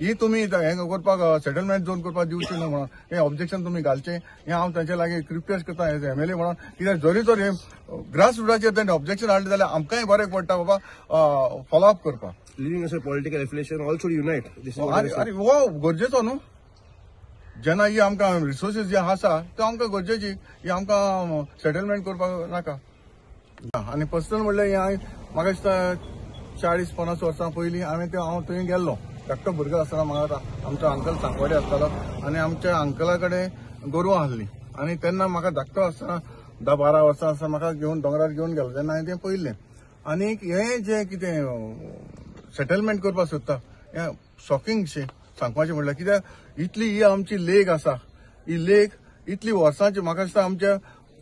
ही तुमी हें करपाक सेटलमेंट झोन करपाक दिवची ना म्हणून हें ऑब्जेक्शन तुमी घालचें. हें हांव तांचे लागीं रिक्वेस्ट करता एज एमएलए म्हणून, कित्याक जरी तर हें ग्रास रुटाचेर तांणी ऑब्जेक्शन हाडलें जाल्यार आमकांय बरें पडटा बाबा फॉलोअप करपाक. Leaving aside political affiliation, all should unite. आनी हो गरजेचो न्हू, जेन्ना ही आमकां रिसोर्सीस जे आसा त्यो आमकां गरजेची, ही आमकां सेटलमेंट करपाक नाका. आनी पर्सनल म्हणल्यार हें हांवें म्हाका दिसता 40-50 वर्सां पयलीं हांवें ते हांव थंय गेल्लो धाकटो भुरगो आसतना. म्हाका आमचो अंकल सांकवाडे आसतालो आनी आमच्या अंकला कडेन गोरवां आसलीं आनी तेन्ना म्हाका धाकटो आसतना 10-12 वर्सां आसतना म्हाका घेवन दोंगरार घेवन गेलो तेन्ना हांवें तें पळयल्लें. आनी हें जें कितें सेटलमेंट करपाक सोदता हें शॉकिंगशें सांगपाचें म्हणल्यार, कित्याक इतली ही आमची लेक आसा, ही लेक इतली वर्सांची म्हाका दिसता आमच्या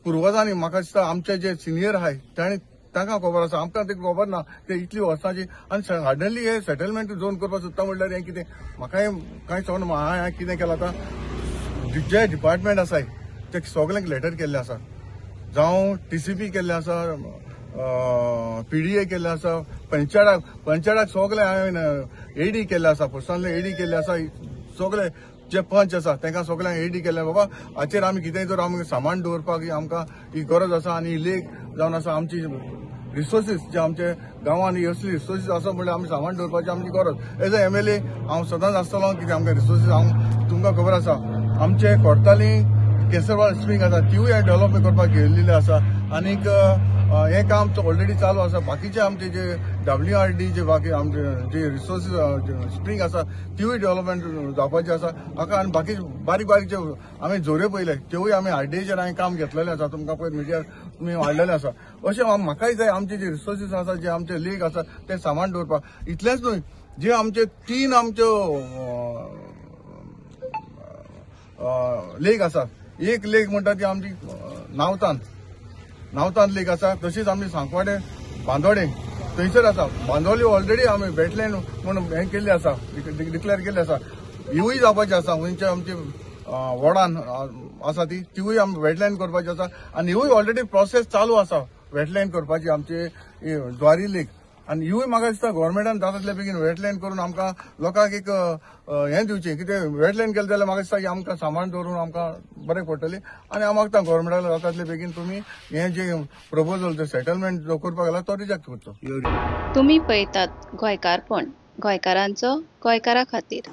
पुर्वजांनी, म्हाका दिसता आमचे जे सिनियर आहाय तांणी तांकां खबर आसा, आमकां तें खबर ना ते इतली वर्सांची. आनी सडनली हे सेटलमेंट झोन करपाक सोदता म्हणल्यार हें कितें म्हाका हें कांय समजना. हांवें कितें केलां आतां जे डिपार्टमेंट आसाय ते सगल्यांक लेटर केल्ले आसा, जावं टीसीपी केल्ले आसा, पीडीए केल्ले आसा, पंचायताक सगळे हांवें एडी केल्ले आसा, पर्सनली एडी केल्ले आसा, सगळे जे पंच आसा तांकां सगळ्यांक एडी केल्ले बाबा हाचेर आमी कितेंय तर आमी सामान दवरपाक आमकां ही गरज आसा. आनी ही लेक जावन आसा आमची रिसोर्सीस जे आमचे गांवांत असली रिसोर्सीस आसा म्हणल्यार आमी सामान दवरपाची आमची गरज. एज अ एमएलए हांव सदांच आसतलो कित्याक आमकां रिसोर्सीस हांव तुमकां खबर आसा आमचे कोर्ताली केसरवाल स्प्रींग आसा तिवूय डेव्हलपमेंट करपाक गेल्लें आसा. आनीक हें काम ऑलरेडी चालू आसा. बाकीचे आमचे जे WRD जे बाकी आमचे जे रिसोर्सीस स्प्रींग आसा तिवूय डेव्हलपमेंट जावपाचे आसा हाका. आनी बाकी बारीक बारीक जे आमी झोरे पळयले त्योय आमी आरडीएचेर हांवें काम घेतलेलें आसा, तुमकां पयर मिडियार तुमी हाडलेलें आसा. अशें म्हाकाय जाय आमचे जे रिसोर्सीस आसा जे आमचे लेक आसा ते सामान दवरपाक. इतलेंच न्हय जे आमचे 3 आमच्यो लेक आसा, एक लेक म्हणटा ती आमची नावतान लेक आसा, तशीच आमी सांकवाडे बांदोडे थंयसर आसा. बांदोली ऑलरेडी आमी वेटलँड म्हूण हें केल्लें आसा, डिक्लेअर केल्लें आसा, हिवूय जावपाची आसा. खंयचे आमची वॉर्डान आसा ती तिवूय आमी वेटलँड करपाची आसा. आनी हिवूय ऑलरेडी प्रोसेस चालू आसा वेटलँड करपाची आमची ज्वारी लेक. आनी हिवूय म्हाका दिसता गव्हर्मेंटान जाता तितले बेगीन वेटलँड करून आमकां लोकांक एक हें दिवचें, कितें वेटलँड केलें जाल्यार म्हाका दिसता की आमकां सामान दवरून आमकां बरें पडटलें. आनी हांव मागता गव्हर्मेंटाक जाता तितले बेगीन तुमी हें जें प्रपोजल जें सेटलमेंट जो करपाक गेला तो रिजेक्ट करचो. तुमी पळयतात गोंयकारपण, गोंयकारांचो गोंयकारा खातीर.